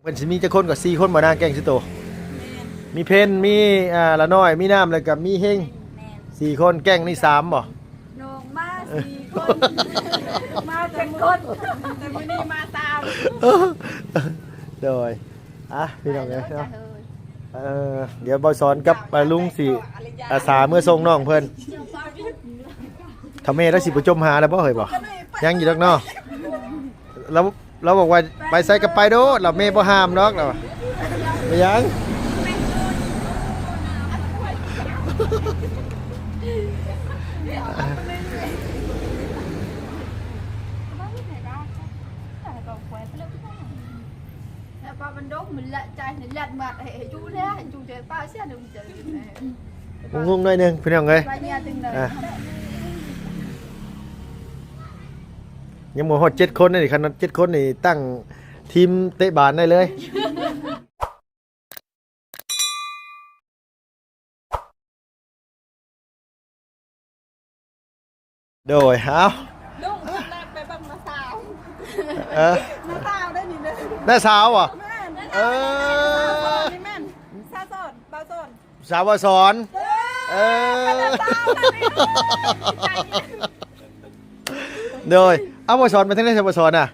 พิ่ນຊິມີจักคน ກໍສີ່ຄົນບໍ່ນາງ ແກ້ງຊິໂຕ? ແມ່ນ ມີເພັນ ມີ ອ່າ ລານ້ອຍ ມີນ້ຳ ແລ້ວກໍມີເຮັງ ແມ່ນ ສີ່ຄົນ. ແກ້ງນີ້ສາມບໍ່? ນ້ອງມາສີ່ຄົນ ມາເຈັດຄົນ ແຕ່ມື້ນີ້ມາສາມ. ໂດຍ ອ່ະ ພີ່ນ້ອງເອີຍເນາະ ເອີ ດຽວບ່າວສອນກັບ ອ່າ ລຸງຊິອາສາເມືອສົ່ງນ້ອງເພິ່ນ. ຖ້າແມ່ລາວຊິບໍ່ຈົ່ມຫາແລ້ວບໍ່ເຮີ້ຍບໍ່? ຍັງຢູ່ດອກເນາະ ລາວ ລາວບອກວ່າໄປໃສກໍໄປໂດດ ລາວແມ່ບໍ່ຫ້າມດອກ ລາວວ່າ. ເປັນຫຍັງ? ງົງໆໜ້ອຍໜຶ່ງພີ່ນ້ອງເອີຍ ອ່າ ຍັງບໍ່ຮອດເຈັດຄົນເດ້ ຄັນເຈັດຄົນນີ້ຕັ້ງທີມເຕະບານໄດ້ເລີຍ. ໂດຍ ເອົາ ລຸງ ເພິ່ນນັດໄປເບິ່ງນ້າສາວ ເອີ ນ້າສາວໄດ້ນີ້ເດີ ນ້າສາວບໍ່? ແມ່ນ ເອີ ນີ້ແມ່ນ ສາວສອນ ບ່າວສອນ ສາວບ່າວສອນ ເອີ ເອີ ໂດຍ ເອົາ ບ່າວສອນໄປທາງໃດ ສາວບ່າວສອນນະ?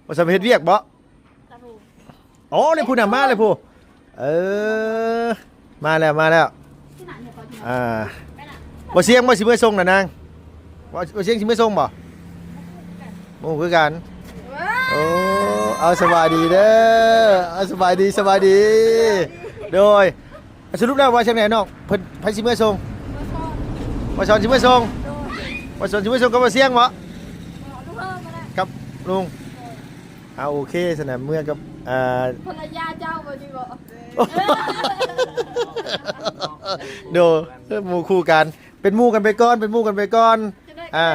ວ່າຊິໄປເຮັດວຽກບໍ່? ໂອ້ ເລີຍຜູ້ນຳມາເລີຍຜູ້ ເອີ ມາແລ້ວ ມາແລ້ວ ອ່າ ບໍ່ສຽງບໍ່ຊິເມືອສົ່ງນະນາງ ບໍ່ ບໍ່ສຽງຊິເມືອສົ່ງບໍ່? ບໍ່ຮູ້ຄືກັນ ໂອ້ ເອົາ ສະບາຍດີເດີ ເອົາ ສະບາຍດີ ສະບາຍດີ ໂດຍ. ສະຫຼຸບແລ້ວວ່າຈັ່ງໃດນ້ອງ? ເພິ່ນ ໃຜຊິເມືອສົ່ງ? ບ່າວສອນຊິເມືອສົ່ງ ໂດຍ ບ່າວສອນຊິເມືອສົ່ງກັບບ່າວຊຽງບໍ່? ກັບລຸງ ໂດຍ ອ່າ ໂອເຄ ຊັ້ນນະ ເມືອກັບ ອ່າ ພັນລະຍາເຈົ້າບໍ່ດີບໍ່? ໂດຍ ເອີ ໝູ່ຄູ່ກັນ ເປັນໝູ່ກັນໄປກ່ອນ ເປັນໝູ່ກັນໄປກ່ອນ ອ່າ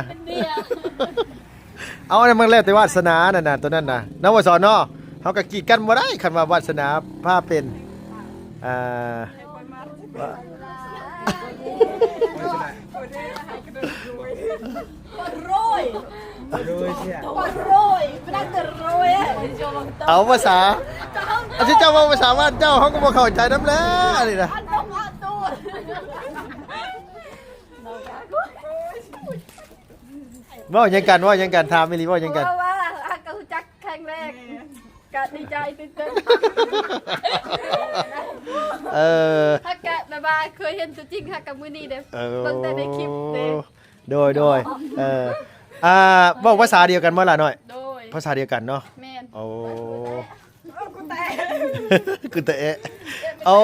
ເອົາ ອັນນັ້ນມັນແລ້ວແຕ່ວາສະໜານັ້ນນະ ໂຕນັ້ນນະ ເນາະ ບ່າວສອນເນາະ ເຮົາກໍກີດກັນບໍ່ໄດ້ ຄັນວ່າວາສະໜາພາເປັນ ອ່າ ໂອ້ຍ ໂອ້ຍ ເອົາພາສາ ອັນທີ່ເຈົ້າເວົ້າພາສາບ້ານເຈົ້າ ເຮົາກໍບໍ່ເຂົ້າໃຈນຳແຫຼະ ອັນນີ້ນະ. ເວົ້າຫຍັງກັນ ເວົ້າຫຍັງກັນ ຖາມອີ່ຫຼີ ເວົ້າຫຍັງກັນ? ເພາະວ່າເຮົາກໍຮູ້ຈັກຄັ້ງແລກ ກໍດີໃຈຕື່ນເຕັ້ນ ເອີ ເຮົາກໍແບບວ່າເຄີຍເຫັນຕົວຈິງ ເຮົາກໍມື້ນີ້ເດ້ ເອີ ເບິ່ງແຕ່ໃນຄລິບເດ້ ໂດຍ ໂດຍ ເອີ ອ່າ ເວົ້າພາສາດຽວກັນບໍ່ລະນ້ອຍ? ໂດຍ ພາສາດຽວກັນເນາະ ແມ່ນ ໂອ້ ກູແຕະ ກູແຕະ ໂອ້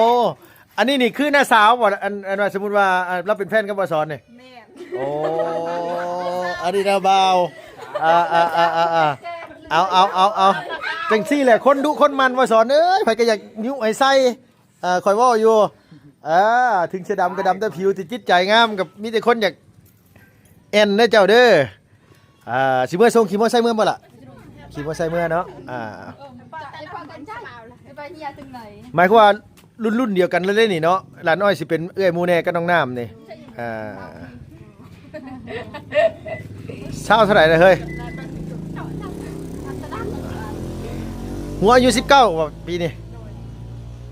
ອັນນີ້ນີ້ຄືນ້າສາວບໍ່? ອັນ ອັນວ່າສົມມຸດວ່າ ອ່າ ລາວເປັນແຟນກັບບ່າວສອນນີ້ ແມ່ນ ໂອ້ ອັນນີ້ນະບ່າວ ອ່າ ເອົາ ເອົາ ເອົາ ເອົາ ເອົາ ເອົາ ຈັ່ງຊີ້ແຫຼະ ຄົນດຸຄົນໝັ່ນ ບ່າວສອນເອີຍ ໃຜກໍຢາກຍຸໃຫ້ໃສ່ ເອີ ຂ້ອຍເວົ້າຢູ່ ເອີ ເຖິງຈະດຳກໍດຳແຕ່ຜິວ ແຕ່ຈິດໃຈງາມ ກໍມີແຕ່ຄົນຢາກແອ່ນເດີເຈົ້າເດີ. ອ່າ ຊິເມືອສົ່ງ ຂີ່ມໍໄຊເມືອບໍ່ລະ? ຂີ່ມໍໄຊເມືອເນາະ ອ່າ ໝາຍຄວາມວ່າລຸ້ນໆດຽວກັນເລີຍເດ້ນີ້ເນາະ ຫຼານອ້ອຍຊິເປັນເອື້ອຍໝູ່ແດ່ກັບນ້ອງນ້ຳນີ້ ອ່າ ຊາວເທົ່າໃດລະເຮີ້ຍ? ຫົວອາຍຸສິບເກົ້າບໍ່ປີນີ້?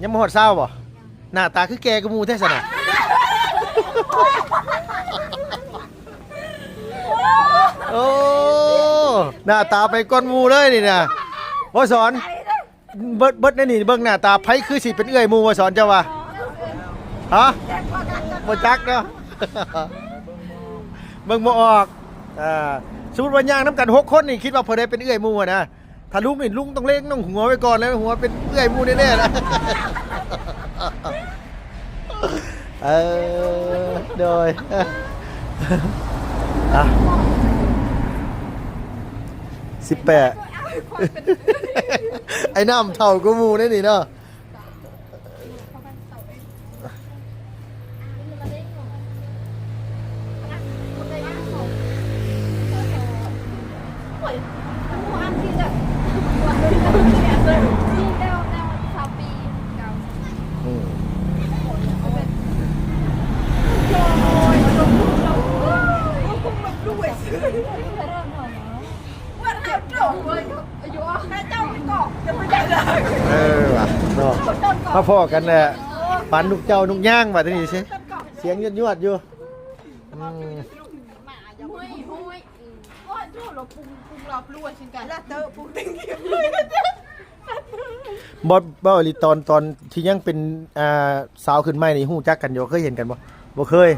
ຍັງບໍ່ຮອດຊາວບໍ່? ໜ້າຕາຄືແກ່ກວ່າໝູ່ແທ້ຊັ້ນນະ? ໂອ້ ໜ້າຕາໄປກ່ອນໝູ່ເລີຍນີ້ນະ ບ່າວສອນ. ເບິດ ເບິດໃນນີ້ເບິ່ງໜ້າຕາໃຜຄືຊິເປັນເອື້ອຍໝູ່ ບ່າວສອນ ເຈົ້າວ່າ? ຮະ? ບໍ່ຈັກເນາະ ເບິ່ງບໍ່ອອກ. ອ່າ ສົມມຸດວ່າຍ່າງນຳກັນຫົກຄົນນີ້ ຄິດວ່າຜູ້ໃດເປັນເອື້ອຍໝູ່ຫັ້ນນະ? ຖ້າລຸງນີ້ ລຸງຕ້ອງເລັງນ້ອງຫົວໄວ້ກ່ອນແລ້ວ ຫົວເປັນເອື້ອຍໝູ່ແນ່ໆລະ. ເອີ ໂດຍ ອ່ະ ສິບແປດ ໄອ້ນ້ຳເຖົ້າກວ່າໝູ່ເດ້ນີ້ເນາະ. ເຈົ້າໄປເກາະ ເຈົ້າໄປເກາະ ເຈົ້າໄປເກາະ ມາພໍ້ກັນແຫຼະ ປານນົກເຈົ້ານົກຍາງ ບາດນີ້ຊິ ສຽງຍວດໆຢູ່. ອືມ ບໍ່ ເວົ້າອີ່ຫຼີ ຕອນ ຕອນທີ່ຍັງເປັນ ອ່າ ສາວຂຶ້ນໃໝ່ນີ້ ຮູ້ຈັກກັນຢູ່ ເຄີຍເຫັນກັນບໍ່? ບໍ່ເຄີຍ.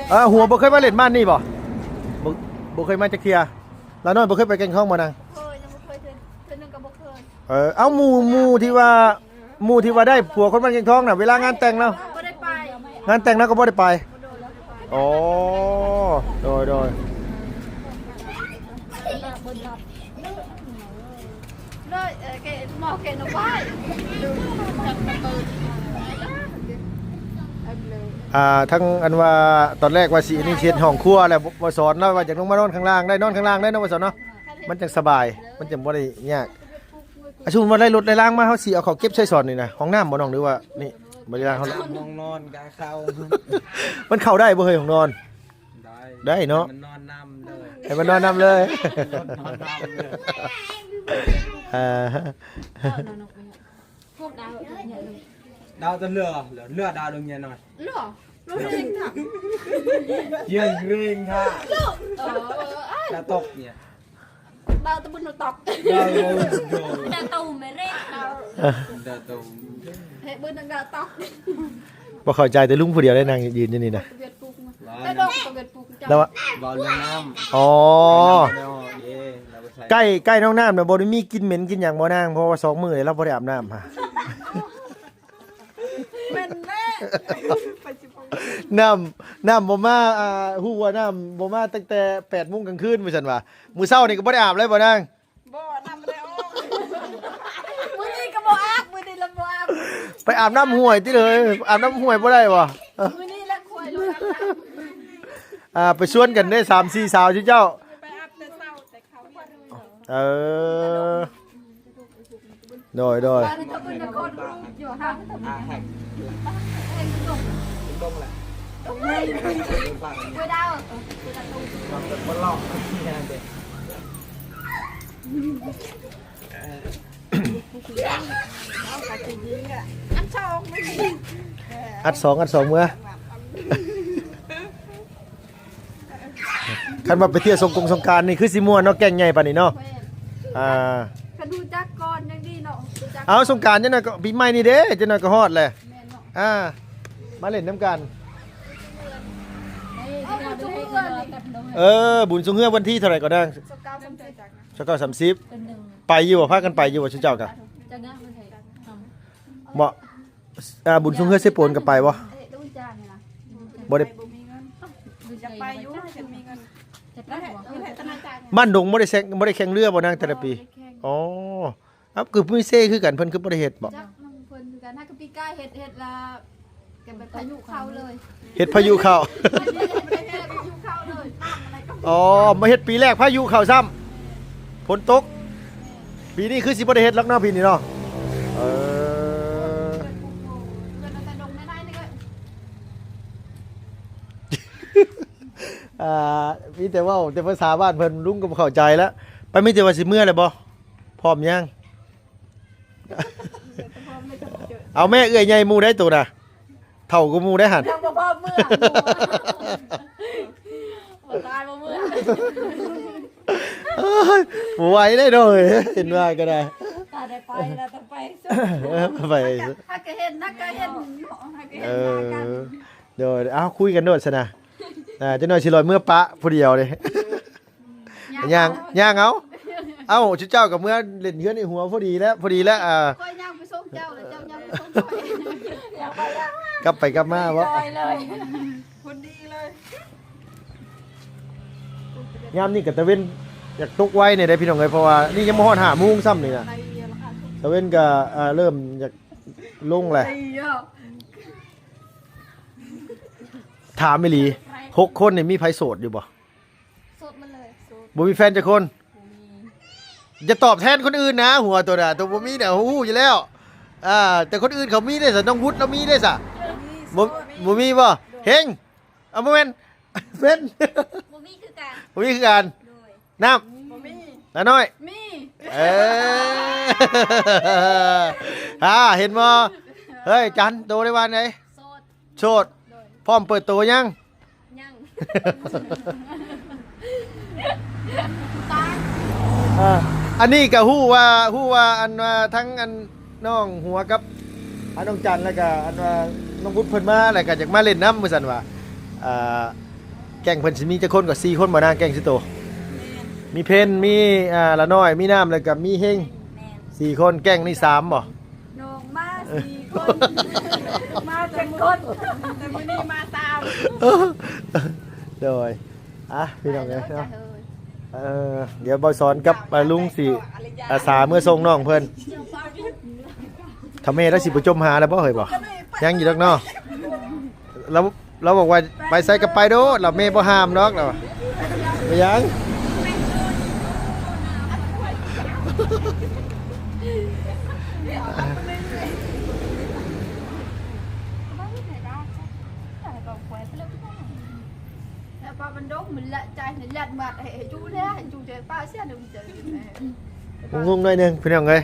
ເອີ ຫົວບໍ່ເຄີຍມາຫຼິ້ນບ້ານນີ້ບໍ່? ບໍ່ ບໍ່ເຄີຍມາຈັກເທື່ອ. ລາວນ້ອຍບໍ່ເຄີຍໄປແກ່ງທອງບໍ່ນາງ? ເຄີຍ ຍັງບໍ່ເຄີຍເທື່ອ ເທື່ອໜຶ່ງກໍບໍ່ເຄີຍ. ເອີ ເອົາ ໝູ່ ໝູ່ທີ່ວ່າ ໝູ່ທີ່ວ່າໄດ້ຜົວຄົນບ້ານແກ່ງທອງນະ ເວລາງານແຕ່ງລາວ ບໍ່ໄດ້ໄປ ງານແຕ່ງລາວກໍບໍ່ໄດ້ໄປ. ໂອ້ ໂດຍ ໂດຍ ເລີຍ ເອີ ເກ ໝໍເກນໄປ ອ່າ ທັງອັນວ່າຕອນແລກວ່າຊິອັນນີ້ ຊິເຮັດຫ້ອງຄົວແລ້ວ ບໍ່ ບໍ່ສອນລາວວ່າຢາກລົງມານອນຂ້າງລ່າງໄດ້ ນອນຂ້າງລ່າງໄດ້ເນາະ ບໍ່ສອນເນາະ ມັນຈັ່ງສະບາຍ ມັນຈັ່ງບໍ່ໄດ້ຍາກ. ອ່ະ ສົມມຸດວ່າໄລ່ລົດໄລ່ລາງມາ ເຮົາຊິເອົາເຂົ້າເກັບໃສ່ສອນນີ້ນະ ຫ້ອງນ້ຳບໍ່ນ້ອງ ຫຼືວ່ານີ້ ບໍລິລາງເຮົາ ຫ້ອງນອນກະເຂົ້າ ມັນເຂົ້າໄດ້ບໍ່ເຮີ້ຍ ຫ້ອງນອນ? ໄດ້ ໄດ້ເນາະ ໃຫ້ມັນນອນນຳເລີຍ ໃຫ້ມັນນອນນຳເລີຍ ລົດນອນນຳເລີຍ. ອ່າ ດາວຕະເຫຼືອ ເຫຼືອດາວດົງເຍຍໜ້ອຍ ເຫຼືອ ຈຽງເກງທ່າ ເອີ ດາວຕົກເຍຍ ດາວຕະບຸນຕົກ ດາວຕົກ ດາວຕົກ ເຮັດບຸນດາວຕົກ. ບໍ່ເຂົ້າໃຈແຕ່ລຸງຜູ້ດຽວໄດ້ ນັ່ງຢືນຢູ່ນີ້ນະ ແຕ່ດອກກໍເປັນປູກ ແລ້ວວ່າ ເວົ້າເລື່ອງນ້ຳ ອໍ ໃກ້ ໃກ້ໜອງນ້ຳນະ ບໍ່ໄດ້ມີກິ່ນເໝັນກິ່ນຫຍັງບໍ່ນາງ? ເພາະວ່າສອງມື້ແລ້ວ ລາວບໍ່ໄດ້ອາບນ້ຳຫາ ແມ່ນແຫຼະ ນ້ຳ ນ້ຳບໍ່ມາ ອ່າ ຮູ້ວ່ານ້ຳບໍ່ມາຕັ້ງແຕ່ແປດໂມງກາງຄືນ ວ່າຊັ້ນວ່າ ມື້ເຊົ້ານີ້ກໍບໍ່ໄດ້ອາບເລີຍບໍ່ນາງ? ບໍ່ ນ້ຳບໍ່ໄດ້ອອກ ມື້ນີ້ກໍບໍ່ອາບ ມື້ນີ້ລະບໍ່ອາບ ໄປອາບນ້ຳຫ້ວຍຕິເລີຍ ອາບນ້ຳຫ້ວຍບໍ່ໄດ້ບໍ່? ມື້ນີ້ລະຄ່ອຍລົງອາບນ້ຳ ອ່າ ໄປຊວນກັນເດ້ ສາມສີ່ສາວເຈົ້າ ໄປອາບແຕ່ເຊົ້າແຕ່ເຂົາ ເອີ ໂດຍ ໂດຍ ອັດສອງ ອັດສອງເມືອ ຄັນວ່າໄປທ່ຽວສົງກົງສົງການນີ້ຄືຊິມ່ວນເນາະ ແກ້ງໃຫຍ່ປານນີ້ເນາະ ອ່າ ຄັນຮູ້ຈັກກ່ອນຍັງດີເນາະ ຮູ້ຈັກ ເອົາ ສົງການຈັກໜ້ອຍກໍ ປີໃໝ່ນີ້ເດ້ ຈັກໜ້ອຍກໍຮອດແຫຼະ ແມ່ນເນາະ ອ່າ ມາຫຼິ້ນນຳກັນ ເອີ ບຸນຊ່ວງເຮືອວັນທີເທົ່າໃດກໍນາງ? ຊາວເກົ້າ ສາມສິບ ຊາວເກົ້າ ສາມສິບ ໄປຢູ່ບໍ່? ພາກັນໄປຢູ່ບໍ່ ຊຸເຈົ້າກະ? ເໝາະ ອ່າ ບຸນຊ່ວງເຮືອເຊໂປນກໍໄປບໍ່? ບໍ່ໄດ້ ຢາກໄປຢູ່ ຄັນມີເງິນ ຈະໄປບໍ່? ບ້ານດົງບໍ່ໄດ້ແຊງ ບໍ່ໄດ້ແຂ່ງເຮືອບໍ່ນາງ ແຕ່ລະປີ? ບໍ່ໄດ້ແຂ່ງ ອໍ ເອົ້າ ຄືມີເຊຄືກັນ ເພິ່ນຄືບໍ່ໄດ້ເຮັດບໍ່? ຈັກນຳເພິ່ນຄືກັນ ຫາກະປີກາຍເຮັດ ເຮັດລະ ກະແບບພາຍຸເຂົ້າເລີຍ ເຮັດພາຍຸເຂົ້າ ພາຍຸເຂົ້າເລີຍ ນ້ຳອະໄລກໍ ອໍ ມາເຮັດປີແລກພາຍຸເຂົ້າຊ້ຳ ຝົນຕົກ ປີນີ້ຄືຊິບໍ່ໄດ້ເຮັດລັອກເນາະ ປີນີ້ເນາະ ເອີ ອ່າ ມີແຕ່ເວົ້າແຕ່ພາສາບ້ານເພິ່ນ ລຸງກໍບໍ່ເຂົ້າໃຈແລ້ວ ໄປມີແຕ່ວ່າຊິເມືອແລ້ວບໍ່? ພ້ອມຍັງ? ເອົາແມ່ ເອື້ອຍໃຫຍ່ໝູ່ໄດ໋ໂຕນະ ເຖົ້າກວ່າໝູ່ໄດ໋ຫັ້ນ ຍັງບໍ່ພ້ອມເມືອ ບໍ່ຕາຍບໍ່ເມືອ ໂອ້ຍ ບໍ່ໄຫວເດ້ເນາະ ເຫັນວ່າກໍໄດ້ ຖ້າໄດ້ໄປແລ້ວຕ້ອງໄປ ເອີ ໄປ ຫາກະເຫັນ ຫາກະເຫັນ ເອີ ໂດຍ ເອົາ ຄຸຍກັນໂດດຊັ້ນນະ ອ່າ ຈັກໜ້ອຍຊິລອຍເມືອປະຜູ້ດຽວເດ້. ຍ່າງ ຍ່າງເອົາ ເອົ້າ ຊຸເຈົ້າກໍເມືອຫຼິ້ນເຮືອນໄອ້ຫົວພໍດີແລ້ວ ພໍດີແລ້ວ ອ່າ ຂ້ອຍຍ່າງໄປສົ່ງເຈົ້າ ແລ້ວເຈົ້າຍ່າງໄປສົ່ງຂ້ອຍ ກັບໄປກັບມາບໍ່? ໄດ້ເລີຍ ພໍດີເລີຍ ຍາມນີ້ກໍຕາເວັນຢາກຕົກໄວແດ່ເດ້ພີ່ນ້ອງເອີຍ ເພາະວ່ານີ້ຍັງບໍ່ຮອດຫ້າໂມງຊ້ຳນີ້ນະ ຕາເວັນກໍ ອ່າ ເລີ່ມຢາກລົງແລ້ວ ຖາມອີ່ຫຼີ ຫົກຄົນນີ້ມີໃຜໂສດຢູ່ບໍ່? ໂສດໝົດເລີຍ ບໍ່ມີແຟນຈັກຄົນ ບໍ່ມີ ຢ່າຕອບແທນຄົນອື່ນນະ ຫົວໂຕນະ ໂຕບໍ່ມີນະ ຮູ້ຢູ່ແລ້ວ ອ່າ ແຕ່ຄົນອື່ນເຂົາມີເດ້ຊະ ນ້ອງວຸດລາວມີເດ້ຊະ ບໍ່ ບໍ່ມີບໍ່? ເຮັງ ເອົາ ບໍ່ແມ່ນ ເປັນ ບໍ່ມີຄືກັນ ບໍ່ມີຄືກັນ ໂດຍ ນ້ຳ ບໍ່ມີ ລາວນ້ອຍ ມີ ເອີ ອ່າ ເຫັນບໍ່? ເຮີ້ຍ ຈັນ ໂຕໄດ້ວ່າໃດ? ໂສດ ໂສດ ໂດຍ ພ້ອມເປີດໂຕຍັງ? ຍັງ ຕາຍ ເອີ ອັນນີ້ກໍຮູ້ວ່າ ຮູ້ວ່າ ອັນວ່າທັງອັນນ້ອງຫົວກັບ ອັນນ້ອງຈັນ ແລ້ວກໍອັນວ່ານ້ອງບຸດເພິ່ນມາ ແລ້ວກໍຢາກມາຫຼິ້ນນຳວ່າຊັ້ນວ່າ ອ່າ ແກ້ງເພິ່ນຊິມີຈັກຄົນ? ກໍສີ່ຄົນບໍ່ນາງ ແກ້ງຊິໂຕ? ແມ່ນ ມີເພັນ ມີ ອ່າ ລານ້ອຍ ມີນ້ຳ ແລ້ວກໍມີເຮັງ ແມ່ນ ສີ່ຄົນ ແກ້ງນີ້ສາມບໍ່? ນ້ອງມາສີ່ຄົນ ມາເຈັດຄົນ ແຕ່ມື້ນີ້ມາສາມ ໂດຍ ອ່ະ ພີ່ນ້ອງເອີຍເນາະ ເອີ ດຽວບ່າວສອນກັບ ອ່າ ລຸງຊິອາສາເມືອສົ່ງນ້ອງເພິ່ນ ຖ້າແມ່ລາວຊິບໍ່ຈົ່ມຫາແລ້ວບໍ່ເຮີ້ຍບໍ່? ຍັງຢູ່ດອກເນາະ ລາວ ລາວບອກວ່າໄປໃສກໍໄປໂດດ ລາວແມ່ບໍ່ຫ້າມດອກ ລາວວ່າ ເປັນຫຍັງ? ງົງໆໜ້ອຍໜຶ່ງ ພີ່ນ້ອງເອີຍ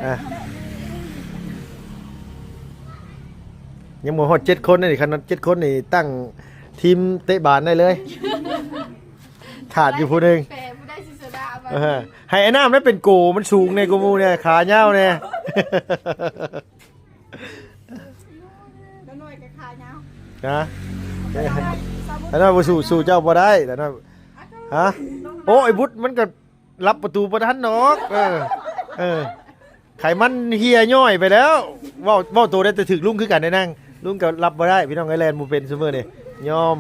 ອ່ະ ຍັງບໍ່ຮອດເຈັດຄົນເດ້ ຄັນເຈັດຄົນນີ້ຕັ້ງທີມເຕະບານໄດ້ເລີຍ ຂາດຢູ່ຜູ້ໜຶ່ງ ແປຜູ້ໃດຊິຊະນະ ເອີ ໃຫ້ອ້າຍນ້ຳນັ້ນເປັນໂກ ມັນສູງແດ່ກວ່າໝູ່ແດ່ ຂາຍາວແດ່ ລານ້ອຍກໍຂາຍາວ ຮະ ລານ້ອຍບໍ່ສູ້ ສູ້ເຈົ້າບໍ່ໄດ້ ລານ້ອຍ ຮະ ໂອ້ ອ້າຍບຸດມັນກໍລັບປະຕູບໍ່ທັນດອກ ເອີ ເອີ ໄຂມັນເຫ່ຍຍ້ອຍໄປແລ້ວ ເວົ້າ ເວົ້າໂຕໄດ້ແຕ່ຖືກລຸງຄືກັນໄດ໋ນາງ ລຸງກໍລັບບໍ່ໄດ້ ພີ່ນ້ອງເອີຍ ແລ່ນບໍ່ເປັນຊຸມື້ນີ້ ຍອມ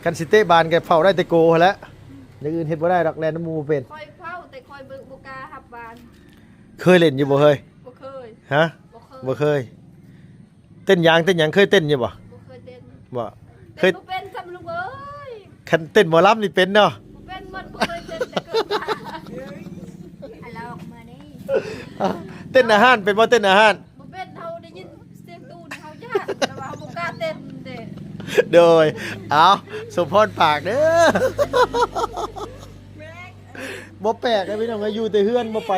ຄັນຊິເຕະບານກໍເຝົ້າໄດ້ແຕ່ໂກຫັ້ນແຫຼະ ຢ່າງອື່ນເຮັດບໍ່ໄດ້ດອກ ແລ່ນນຳໝູ່ບໍ່ເປັນ ຂ້ອຍເຝົ້າ ແຕ່ຂ້ອຍບໍ່ ບໍ່ກ້າຮັບບານ ເຄີຍຫຼິ້ນຢູ່ບໍ່ເຮີ້ຍ? ບໍ່ເຄີຍ ຮະ? ບໍ່ເຄີຍ ບໍ່ເຄີຍ ເຕັ້ນຢາງເຕັ້ນຫຍັງເຄີຍເຕັ້ນຢູ່ບໍ່? ບໍ່ເຄີຍເຕັ້ນ ບໍ່ ເຄີຍ ເຕັ້ນບໍ່ເປັນຊ້ຳລູກເອີຍ ຄັນເຕັ້ນໝໍລຳນີ້ເປັນເນາະ ບໍ່ເປັນໝົດ ບໍ່ເຄີຍເຕັ້ນແຕ່ເກີດມາ ອາລອກມານີ້ ເຕັ້ນອາຫານເປັນບໍ່? ເຕັ້ນອາຫານ ບໍ່ເປັນ ເຮົາໄດ້ຍິນສຽງຕູນເຮົາຢ້ານ ແຕ່ວ່າເຮົາບໍ່ກ້າເຕັ້ນເດ້ ໂດຍ ເອົາ ສົມພອນປາກເດີ ບໍ່ແປກເດ້ພີ່ນ້ອງເອີຍ ຢູ່ແຕ່ເຮືອນ ບໍ່ໄປ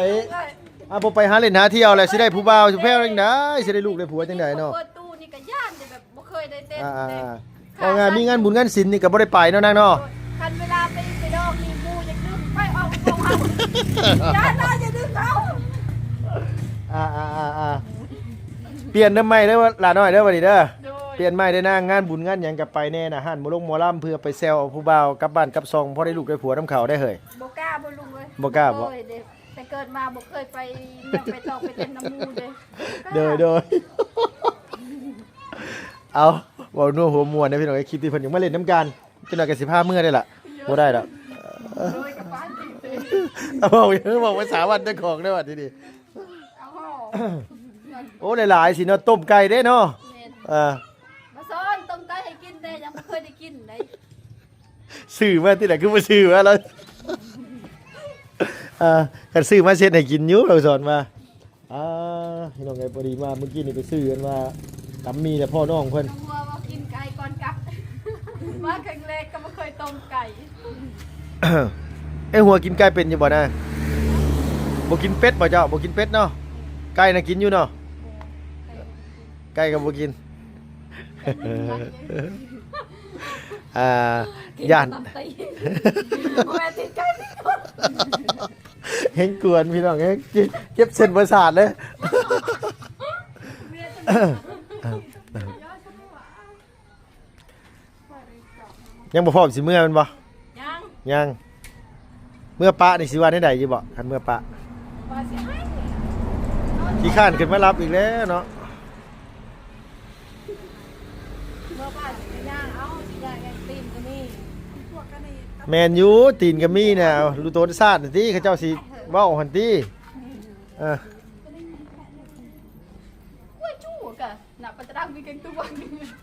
ອ່າ ບໍ່ໄປຫາຫຼິ້ນຫາທ່ຽວແລ້ວ ຊິໄດ້ຜູ້ບ່າວຜູ້ແພ້ວຈັ່ງໃດ ຊິໄດ້ລູກໄດ້ຜົວຈັ່ງໃດເນາະ ເປີດຕູ້ນີ້ກໍຢ້ານແບບບໍ່ເຄີຍໄດ້ເຕັ້ນ ອ່າ ເດ້ ອ່າ ເວົ້າງ່າຍ ມີງານບຸນງານສິນນີ້ກໍບໍ່ໄດ້ໄປເນາະນາງເນາະ ຄັນເວລາໄປ ໄປດອກນີ້ໝູ່ຢາກດຶງໄປອອກ ຢ່ານະ ຢ່າດຶງເອົາ ອ່າ ອ່າ ອ່າ ອ່າ ປ່ຽນເດີໃໝ່ເດີຫຼ້ານ້ອຍເດີ ບັດນີ້ເດີ ໂດຍ ປ່ຽນໃໝ່ເດີນາງ ງານບຸນງານຫຍັງກໍໄປແດ່ນະ ຮ້ານໝໍລົງໝໍລຳ ເພື່ອໄປແຊວເອົາຜູ້ບ່າວກັບບ້ານກັບຊ່ອງ ພໍໄດ້ລູກໄດ້ຜົວນຳເຂົາໄດ້ເຮີ້ຍ ບໍ່ກ້າບໍ່ລຸງເອີຍ ບໍ່ກ້າບໍ່? ໂອ້ຍເດ້ ແຕ່ເກີດມາບໍ່ເຄີຍໄປ ຍັງໄປຕອກໄປເຕັ້ນນຳໝູ່ເດ້ ໂດຍ ໂດຍ ເອົາ ເວົ້ານົວຫົວມ່ວນເດ້ພີ່ນ້ອງເອີຍ ຄລິບທີ່ເພິ່ນຢາກມາຫຼິ້ນນຳກັນ ຈັກໜ່ອຍກໍຊິພາເມືອໄດ້ລະ ບໍ່ໄດ້ດອກ ໂດຍ ກັບບ້ານຕິເຕ ເວົ້າ ເວົ້າພາສາບ້ານເຈົ້າຂອງໄດ້ບັດນີ້ ເອົາ ໂອ້ ຫຼາຍໆຊິເນາະ ຕົ້ມໄກ່ເດ້ເນາະ ແມ່ນ ເອີ ມາສອນຕົ້ມໄກ່ໃຫ້ກິນແດ່ ຍັງບໍ່ເຄີຍໄດ້ກິນໃດ ຊື້ມາຕິລະ ຄືບໍ່ຊື້ມາລະ ອ່າ ຄັນຊື້ມາຊິເຮັດໃຫ້ກິນຢູ່ ລາວສອນວ່າ ອ່າ ພີ່ນ້ອງເອີຍ ພໍດີມາມື້ກີ້ນີ້ໄປຊື້ອັນວ່າຕຳໝີ່ແລ້ວພໍ້ນ້ອງເພິ່ນ ຫົວວ່າກິນໄກ່ກ່ອນກັບ ມາຄັ້ງແລກກໍບໍ່ເຄີຍຕົ້ມໄກ່ ເອີ ຫົວກິນໄກ່ເປັນຢູ່ບໍ່ນາ? ບໍ່ກິນເປັດບໍ່ເຈົ້າ? ບໍ່ກິນເປັດເນາະ ໄກ່ນະກິນຢູ່ເນາະ? ໄກ່ກໍບໍ່ກິນ ອ່າ ຢ້ານ ແມ່ນຕິດໄກ່ຕິດຄົນ ແຮງກວນພີ່ນ້ອງເອີຍ ເຈັບ ເຈັບເສັ້ນປະສາດເລີຍ ຍັງບໍ່ພ້ອມຊິເມືອແມ່ນບໍ່? ຍັງ ຍັງ ເມືອປະນີ້ຊິວ່າແນວໃດຢູ່ບໍ່? ຄັນເມືອປະ ວ່າຊິໃຫ້ ຂີ້ຄ້ານຂຶ້ນມາລັບອີກແລ້ວເນາະ ເມືອປະຊິຍ່າງເອົາ ຊິຍ່າງຫຍັງ ຕີນກໍມີ ແມ່ນຢູ່ ຕີນກໍມີນະ ລູກໂຕນຊາດຫັ້ນຕິ ເຂົາເຈົ້າຊິເວົ້າຫັ້ນຕິ ເອີ ໂອ້ຍ ຈູ້ກະ ໜ້າປະຕະລາງມີເກັງຕົວ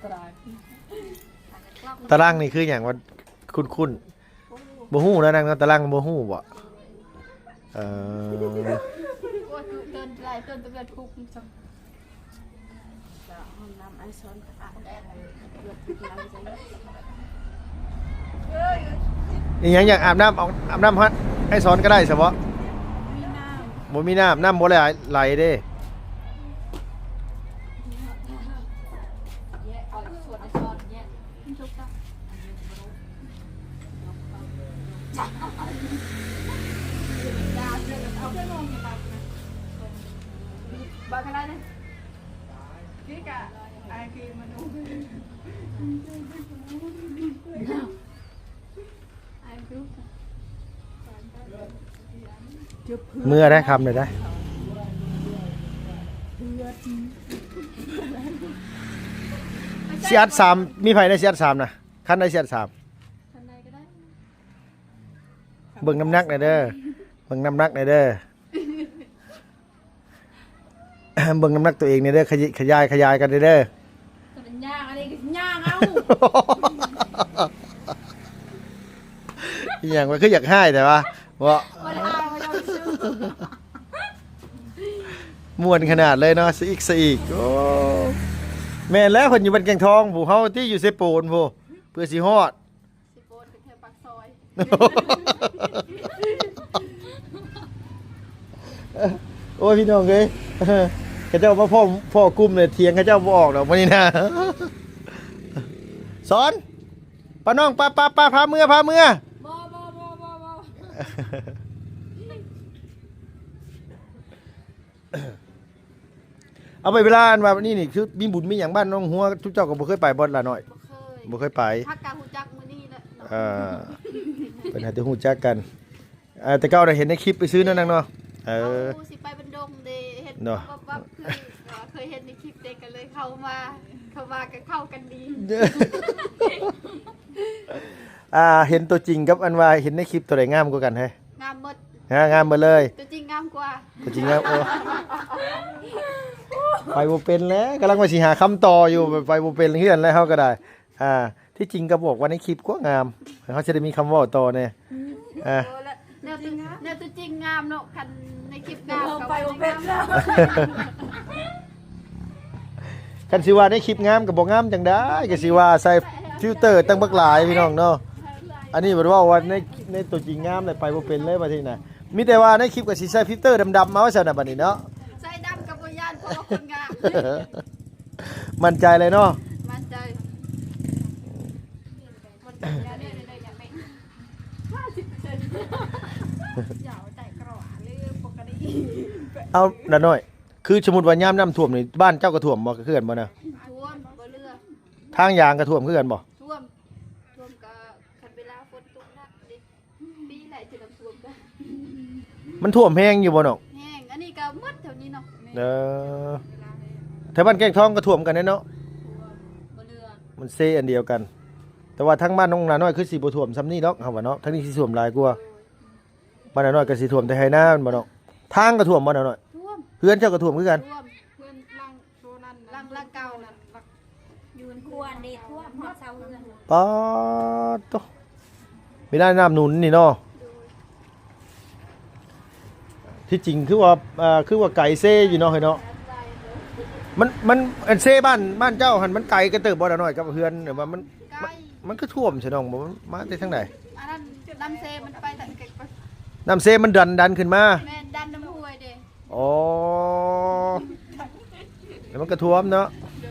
ຕາລາງ ຕາລາງນີ້ຄືຫຍັງວະ? ຄຸ້ນໆ ບໍ່ຮູ້ນະນາງເນາະ ຕາລາງບໍ່ຮູ້ບໍ່? ເອີ ໂອ້ຍ ເຕີນຫຼາຍ ເຕີນຕະເວນຄຸກ ອີຫຍັງ ຢາກອາບນ້ຳ ອອກອາບນ້ຳຮອດ ໃຫ້ສອນກໍໄດ້ຊະບໍ່? ບໍ່ມີນ້ຳ ບໍ່ມີນ້ຳ ນ້ຳບໍ່ໄຫຼ ໄຫຼເດ້. ບາກະລາຍເດ້ ກິກະ ອາຍຄືມະນຸ ເມື່ອໄດ້ຄຳເລີຍໄດ໋ ຊິອັດສາມ ມີໃຜແດ່ຊິອັດສາມນະ? ຄັນໃດຊິອັດສາມ ເບິ່ງນ້ຳໜັກແດ່ເດີ ເບິ່ງນ້ຳໜັກແດ່ເດີ ເບິ່ງນ້ຳໜັກຕົວເອງແດ່ເດີ ຂະຫຍິ ຂະຫຍາຍ ຂະຫຍາຍກັນແດ່ເດີ ກໍເປັນຍ່າງ ອັນນີ້ກໍຍ່າງເອົາ ອີຫຍັງ ມັນຄືຢາກຮ້າຍແທ້ວະ ເບາະ ບໍ່ໄດ້ອ້າງວ່າເຈົ້າຊື່ ມ່ວນຂະໜາດເລີຍເນາະ ສະອິກສະອີກ ໂອ້ ແມ່ນແລ້ວ ເພິ່ນຢູ່ບ້ານແກ້ງທອງ ຜູ້ເຮົາຕິຢູ່ເຊໂປນພຸ້ນ ເພື່ອຊິຮອດ ຊິໂປນກັນແຖວປາກຊອຍ ໂອ້ຍ ພີ່ນ້ອງເອີຍ ເຂົາເຈົ້າມາພໍ້ ພໍ້ກຸ່ມເລີຍ ຖຽງເຂົາເຈົ້າບໍ່ອອກດອກມື້ນີ້ນະ ສອນ ປານ້ອງ ປາ ປາ ປາ ພາເມືອ ພາເມືອ ບໍ່ ບໍ່ ບໍ່ ບໍ່ ບໍ່ ເອົາໄປເວລາອັນວ່ານີ້ນີ້ ຄືມີບຸນມີຫຍັງບ້ານໜອງຫົວ ທຸກເຈົ້າກໍບໍ່ເຄີຍໄປບໍ່ ຫຼານ້ອຍ? ບໍ່ເຄີຍ ບໍ່ເຄີຍໄປ ຫາກະຮູ້ຈັກມື້ນີ້ແຫຼະເນາະ ເອີ ເພິ່ນຫາກະຮູ້ຈັກກັນ ເອີ ແຕ່ເກົ່ານະເຫັນໃນຄລິບໄປຊື້ນັ້ນນະເນາະ ເອີ ເອົາ ຊິໄປບັນດົງເດ້ ເຫັນເນາະ ວັບໆ ຄືວ່າເຄີຍເຫັນໃນຄລິບເດ້ ກໍເລີຍເຂົ້າມາ ເຂົ້າມາກໍເຂົ້າກັນດີ ອ່າ ເຫັນຕົວຈິງກັບອັນວ່າເຫັນໃນຄລິບ ຕົວໃດງາມກວ່າກັນເຮີ້ຍ? ງາມໝົດ ຮະ ງາມໝົດເລີຍ ຕົວຈິງງາມກວ່າ ຕົວຈິງງາມ ໂອ້ ໄປບໍ່ເປັນແລ້ວ ກຳລັງວ່າຊິຫາຄຳຕໍ່ຢູ່ ໄປບໍ່ເປັນເຮືອນແລ້ວເຮົາກໍໄດ້ ອ່າ ທີ່ຈິງກໍບອກວ່າໃນຄລິບກວ່າງາມ ເຮົາຊິໄດ້ມີຄຳເວົ້າຕໍ່ແດ່ ອ່າ ແນວຕົວ ແນວຕົວຈິງງາມເນາະ ຄັນໃນຄລິບງາມກໍໄປບໍ່ເປັນແລ້ວ ຄັນຊິວ່າໃນຄລິບງາມກໍບໍ່ງາມຈັ່ງໃດ ກໍຊິວ່າໃສ່ຟິວເຕີຕັ້ງບັກຫຼາຍພີ່ນ້ອງເນາະ ອັນນີ້ເພິ່ນເວົ້າວ່າໃນ ໃນຕົວຈິງງາມແລ້ວໄປບໍ່ເປັນເລີຍບັດນີ້ນະ ມີແຕ່ວ່າໃນຄລິບກໍຊິໃສ່ຟິວເຕີດຳໆ ເອົາຊັ້ນນະບັດນີ້ເນາະ ໃສ່ດຳກໍບໍ່ຢ້ານ ເພາະວ່າຄົນງາມ ໝັ້ນໃຈເລີຍເນາະ ໝັ້ນໃຈ ໝັ້ນໃຈ ເອົາ ດານ້ອຍ ຄືສົມມຸດວ່າຍາມນ້ຳຖ້ວມນີ້ ບ້ານເຈົ້າກໍຖ້ວມບໍ່? ເຂື່ອນບໍ່ນະ? ຖ້ວມ ບໍ່ເຫຼືອ ທາງຢາງກໍຖ້ວມຄືກັນບໍ່? ຖ້ວມ ຖ້ວມກໍຄັນເວລາຝົນຕົກໜັກເດ້ ປີໃດຈະນ້ຳຖ້ວມກັນ ມັນຖ້ວມແຮງຢູ່ບໍ່ນ້ອງ? ແຮງ ອັນນີ້ກໍໝົດແຖວນີ້ເນາະ ເອີ ແຖວບ້ານແກ້ງທອງກໍຖ້ວມກັນແດ່ເນາະ ຖ້ວມ ບໍ່ເຫຼືອ ມັນເຊອັນດຽວກັນ ແຕ່ວ່າທາງບ້ານນ້ອງນານ້ອຍຄືຊິບໍ່ຖ້ວມສ່ຳນີ້ດອກ ເຮົາວ່າເນາະ ທາງນີ້ຊິຖ້ວມຫຼາຍກວ່າ ໂດຍ ບ້ານນານ້ອຍກໍຊິຖ້ວມແຕ່ໄຮ່ນາແມ່ນບໍ່ນ້ອງ? ທາງກໍຖ້ວມບໍ່ນານ້ອຍ? ຖ້ວມ ເຮືອນເຈົ້າກໍຖ້ວມຄືກັນ? ຖ້ວມ ເຮືອນຫຼັງໂຕນັ້ນ ຫຼັງ ຫຼັງເກົ່ານັ້ນ ຢູ່ເຮືອນຄົວເດ້ ຖ້ວມຮອດເສົາເຮືອນ ປາດໂທ້ ເວລານ້ຳໜູນນີ້ເນາະ ໂດຍ ທີ່ຈິງຄືວ່າ ເອີ ຄືວ່າໄກເຊຢູ່ເນາະ ເຮີ້ຍເນາະ ມັນ ມັນ ອັນເຊບ້ານ ບ້ານເຈົ້າຫັ້ນມັນໄກກັນເຕີບບໍ່ນານ້ອຍກັບເຮືອນ ຫຼືວ່າມັນ ໃກ້ ມັນ ມັນຄືຖ້ວມຊະນ້ອງ ບໍ່ ມັນມາແຕ່ທາງໃດ? ອັນນັ້ນນ້ຳເຊມັນໄປທາງ ນ້ຳເຊມັນດັນ ດັນຂຶ້ນມາ ແມ່ນ ດັນນ້ຳຫ້ວຍເດ້ ອໍ ແລ້ວມັນກໍຖ້ວມເນາະ ໂດຍ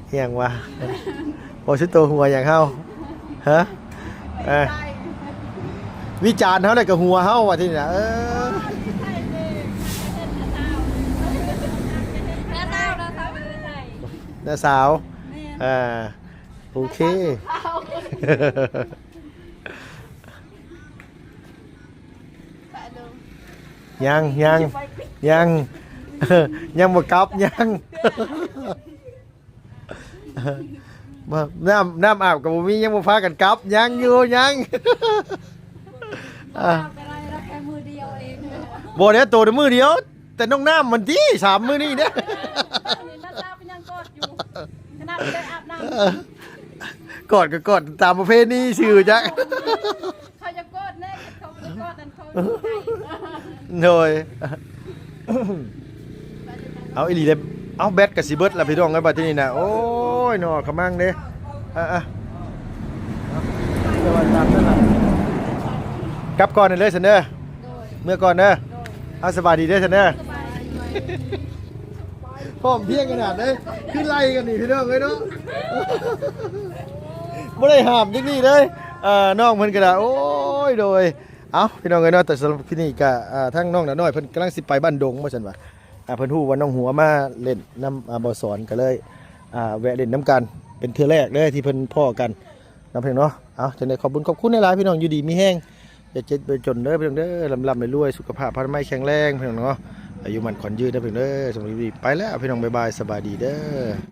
ອີຫຍັງວະ ບໍ່ ຊິໂຕຫົວຫຍັງເຮົາ ຮະ? ເອີ ວິຈານເຮົາແລ້ວກໍຫົວເຮົາວ່າທີນີ້ນະ ເອີ ນ້າສາວ ແມ່ນ ເອີ ໂອເຄ ຍັງ ຍັງ ຍັງ ຍັງບໍ່ກັບ ຍັງ ມາ ນ້ຳ ນ້ຳອາບກໍບໍ່ມີ ຍັງບໍ່ພາກັນກັບ ຍັງຢູ່ ຍັງ ອ່າ ບໍ່ແລ້ວ ໂຕແຕ່ມື້ດຽວ ແຕ່ນ້ອງນ້ຳມັນຕິ ສາມມື້ນີ້ເດ້ ນ້າສາວກໍຍັງກອດຢູ່ ຂະໜາດໄດ້ອາບນ້ຳ ກອດກໍກອດຕາມປະເພນີຊື່ຈັກ ເຂົາຢາກກອດແນ່ ເຂົາບໍ່ໄດ້ກອດນັ້ນ ເຂົາ ໂດຍ ເອົາອີ່ຫຼີເດ້ ເອົາແບັດກໍຊິເບິດລະພີ່ນ້ອງເອີຍ ບັດທີນີ້ນະ ໂອ້ຍ ໜໍ່ຂະມັງເດ້ ອ່ະ ອ່ະ ກັບກ່ອນເດີຊັ້ນເດີ ໂດຍ ເມືອກ່ອນເດີ ໂດຍ ເອົາ ສະບາຍດີເດີຊັ້ນເດີ ສະບາຍດີ ພ້ອມພຽງຂະໜາດເດ້ ຄືໄລ່ກັນນີ້ພີ່ນ້ອງເອີຍເນາະ ບໍ່ໄດ້ຫ້າມຈັ່ງນີ້ເດ້ ເອີ ນ້ອງເພິ່ນກໍໄດ້ ໂອ້ຍ ໂດຍ ເອົ້າ ພີ່ນ້ອງເອີຍເນາະ ແຕ່ສຳລັບຄລິບນີ້ກໍ ອ່າ ທາງນ້ອງໜ້ານ້ອຍເພິ່ນກຳລັງຊິໄປບ້ານດົງວ່າຊັ້ນວ່າ ອ່າ ເພິ່ນຮູ້ວ່ານ້ອງຫົວມາຫຼິ້ນນຳ ອ່າ ບ່າວສອນ ກໍເລີຍ ອ່າ ແວະຫຼິ້ນນຳກັນ ເປັນເທື່ອແລກເດ້ທີ່ເພິ່ນພໍ້ກັນເນາະ ພີ່ນ້ອງເນາະ ເອົ້າ ຈັ່ງໃດຂອບບຸນຂອບຄຸນຫຼາຍໆ ພີ່ນ້ອງ ຢູ່ດີມີແຮງ ຢ່າເຈັບຢ່າຈົນເດີພີ່ນ້ອງເດີ ລ່ຳໆລວຍໆ ສຸຂະພາບພະນາໄມແຂງແຮງພີ່ນ້ອງເນາະ ອາຍຸໝັ້ນຂວັນຍືນເດີພີ່ນ້ອງເດີ ສຳລັບຄລິບນີ້ໄປແລ້ວພີ່ນ້ອງ ບາຍບາຍ ສະບາຍດີເດີ.